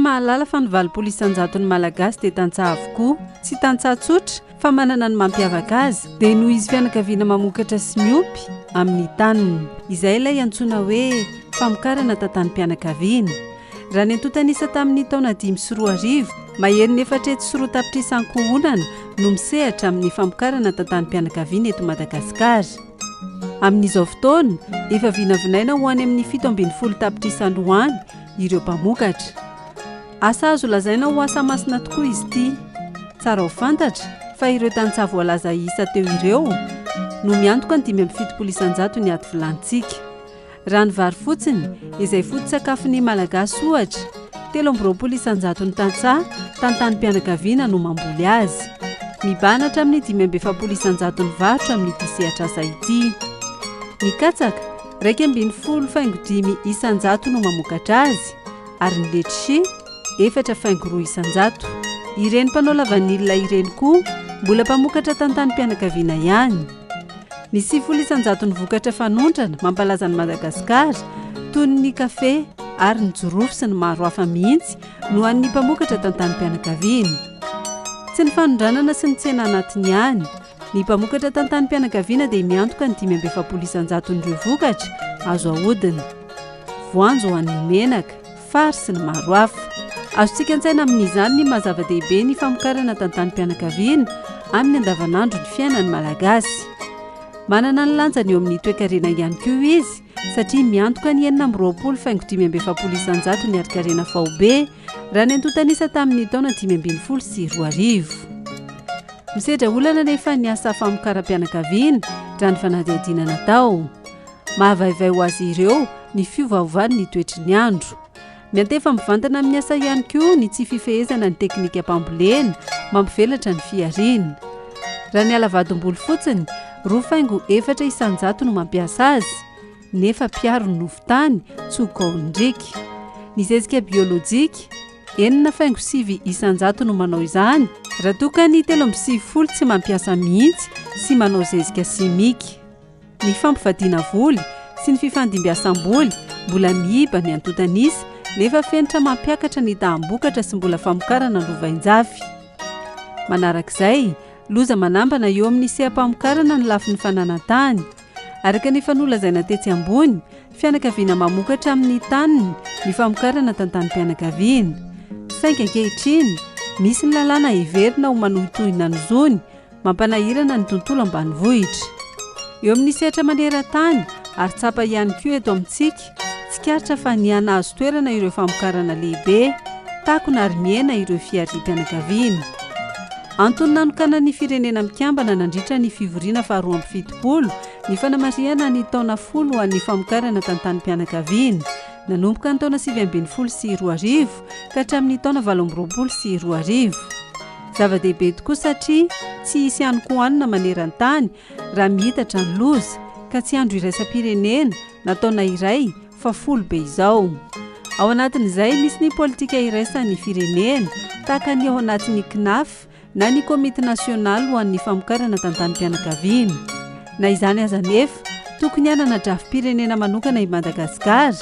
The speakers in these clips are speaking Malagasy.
mahalala fa ny 80 isan-jaton'ny Malagasy dia tantsaha avokoa. Tsy tantsaha tsotra fa manana ny mampiavaka azy dia noho izy fianakaviana mamokatra sy miompy amin'ny taniny. Izay ilay antsoina hoe famokarana tantanim-pianakaviana. Raha ny antontan'isa tamin'ny taona 2005, maherin'ny 204 tapitrisa ankohonana no misehatra amin'ny famokarana tantanim-pianakaviana eto Madagasikara. Amin'izao fotoana, efa vinavinaina ho any amin'ny 17 tapitrisa any ho any ireo mpamokatra. Asa azo lazaina ho asa masina tokoa izy ity. Tsara ho fantatra fa ireo tantsaha voalaza isa teo ireo no miantoka ny 75 isan-jato ny ady vilanintsika. Raha ny vary fotsiny, izay foto-tsakafon'ny Malagasy ohatra, 23 isan-jaton'ny tantsaha tantanim-pianakaviana no mamboly azy. Mibahana hatramin'ny 45 isan-jaton'ny varotra amin'ity sehatr'asa ity. Ny katsaka, 11 faingo 5 isan-jato no mamokatra azy, ary ny letchi, 4 faingo 2 isan-jato. Ireny mpanao lavanila ireny koa mbola mpamokatra tantanim-pianakaviana ihany. Ny 90 isan-jaton'ny vokatra fanondrana mampalaza an'i Madagasikara, toy ny kafe ary ny jirofo sy ny maro hafa mihitsy no an'ny mpamokatra tantanim-pianakaviana. Tsy ny fanondranana sy ny tsena anatiny ihany. Ny mpamokatra tantanim-pianakaviana dia miantoka ny 45 isan-jaton'ireo vokatra azo ahodina. Voanjo ho an'ny menaka, fary sy ny maro hafa. Azontsika an-tsaina amin'izany ny maha zava-dehibe ny famokarana tantanim-pianakaviana amin'ny andavanandro ny fiainan'ny Malagasy. Manana ny lanjany eo amin'ny toekarena ihany koa izy satria miantoka ny 26 faingo 45 isan-jato ny harinkarena faobe raha ny antontan'isa tamin'ny taona 2015. Misedra olana anefa ny asa famokaram-pianakaviana raha ny fanadihadiana natao. Mahavaivay ho azy ireo ny fiovaovan'ny toetry ny andro. Miantefa mivantana amin'ny asa ihany koa ny tsy fifehezana ny teknikam-pambolena mampivelatra ny fihariana. Raha ny ala-vadim-bolo fotsiny, 2 faingo 4 isan-jato no mampiasa azy, nefa mpiaro ny nofon-tany tsy ho kaonindriaka. Ny zezika biolojika, 6 faingo 9 isan-jato no manao izany, raha toa ka ny 93 tsy mampiasa mihitsy sy manao zezika simika. Ny fampivadiana voly sy ny fifandimbiasam-boly mbola miiba ny antontan'isa nefa fenitra mampiakatra ny taham-bokatra sy mbola famokarana lovainjafy. Manarak'izay, loza manambana eo amin'ny seha-pamokarana ny lafiny fananan-tany. Araka ny efa nolazaina tetsy ambony, fianakaviana mamokatra amin'ny taniny ny famokarana tantanim-pianakaviana. Saingy ankehitriny, misy ny lalàna heverina ho manohitohina ny zony, Mampanahirana ny tontolo ambanivohitra. Eo amin'ny sehatra maneran-tany ary tsapa ihany koa eto amintsika, tsikaritra fa niha-nahazo toerana ireo famokarana lehibe, takona ary mihena ireo fihariam-pianakaviana. Antony nanokanan'ny Firenena Mikambana nandritra ny fivoriana faha 72 ny fanamarihana ny taona folo ho an'ny famokarana tantanim-pianakaviana, nanomboka ny taona 2019 ka hatramin'ny taona 2028. Zava-dehibe tokoa satria tsy hisy hanin-kohanina maneran-tany raha miitatra ny loza, ka tsy andro iraisam-pirenena na taona iray fa folo be izao. Ao anatin'izay misy ny politika iraisan'ny firenena, tahaka ny ao anatin'ny Cnaf na ny Komity nasionaly ho an'ny famokarana tantanim-pianakaviana. Na izany aza anefa, tokony hanana drafi-pirenena manokana i Madagasikara.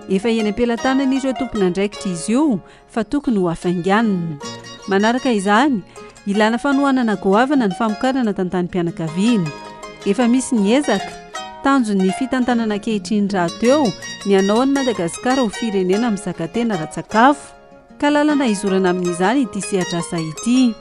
Efa eny am-pelatanan'ireo tompon'andraikitra izy io fa tokony ho hafainganina. Manaraka izany, ilana fanohanana goavana ny famokarana tantanim-pianakaviana. Efa misy ny ezaka, tanjon'ny fitantanana ankehitriny rahateo ny hanao an'i Madagasikara ho firenena mizaka tena ara-tsakafo, ka lalana hizorana amin'izany ity sehatr'asa ity.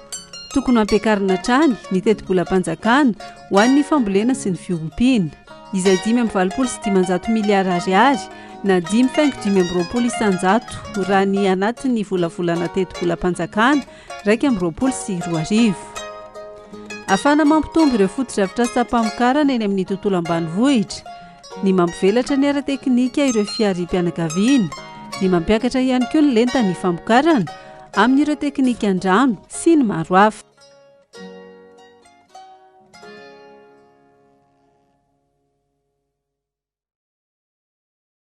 Tokony hampiakarina hatrany ny tetibolam-panjakana ho an'ny fambolena sy ny fiompiana, izay 585 miliara ariary na 5 faingo 25 isan-jato raha ny anatin'ny volavolana tetibolam-panjakana 2021. Ahafahana mampitombo ireo fotodrafitrasam-pamokarana eny amin'ny tontolo ambanivohitra, ny mampivelatra ny ara-teknika ireo fihariam-pianakaviana, ny mampiakatra ihany koa ny lentan'ny famokarana amin'ireo teknikan-drano sy ny maro hafa.